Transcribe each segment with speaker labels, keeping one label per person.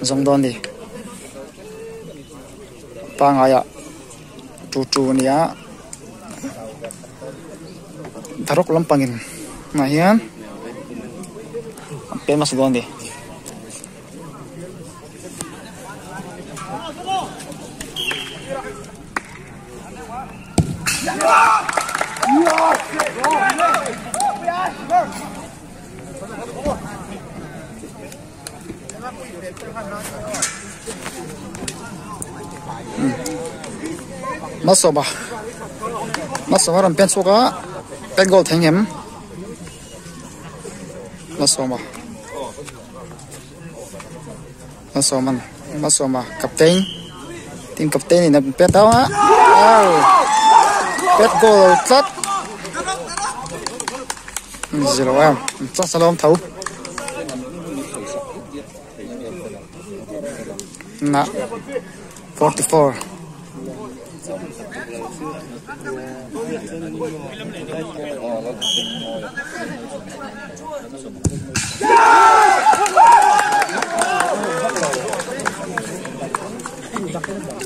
Speaker 1: Zawng dawn ni. Pangaiah tu tu a nia Daruk lampangin ah hian an pem nasa dawn a ni. Malsawma Malsawma rawn pen chhuak a pet goal thei ngem Malsawma Malsawman Malsawma captain team captain in a pet a pet goal tlat zero em chuan salawm tho na 44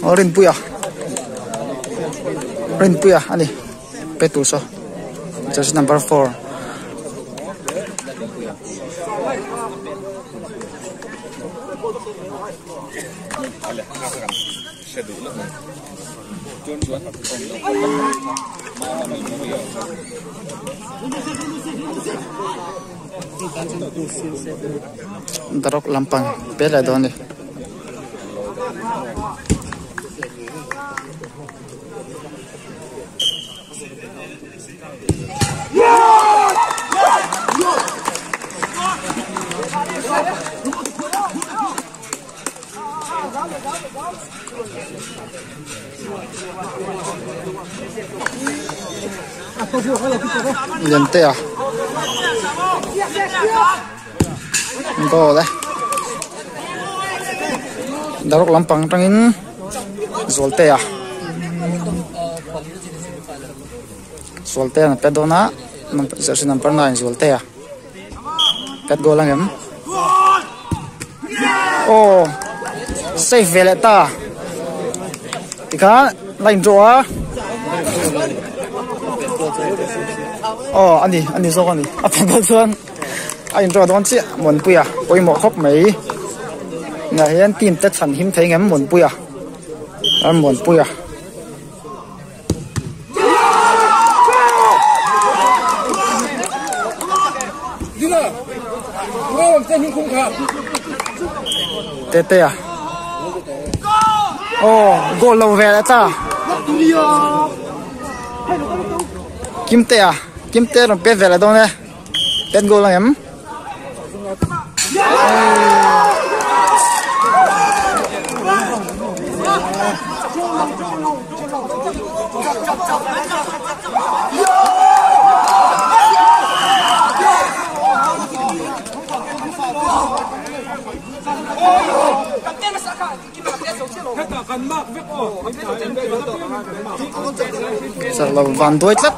Speaker 1: aw rinpuia rinpuia ani pe tur saw jersey number 4 Daruk lampang pe leh dawn a ni. Liantea goal e daruk lampang atangin Zualtea Zualtea an pet dawn a jersey number 9 Zualtea pet goal ang em aw save ve leh ta tikhan la in draw a aw ani ani zawk ani a pet dawn chuan a in draw dawn chiah Muanpuia pawimawh khawp mai tunah hian team te chhan him thei ngem Muanpuia Muanpuia. Tetea oh goal lo ve leh ta Kimtea Kimtea rawn pet ve leh dawn e pet goal ang em. Chak lo van duai tlat.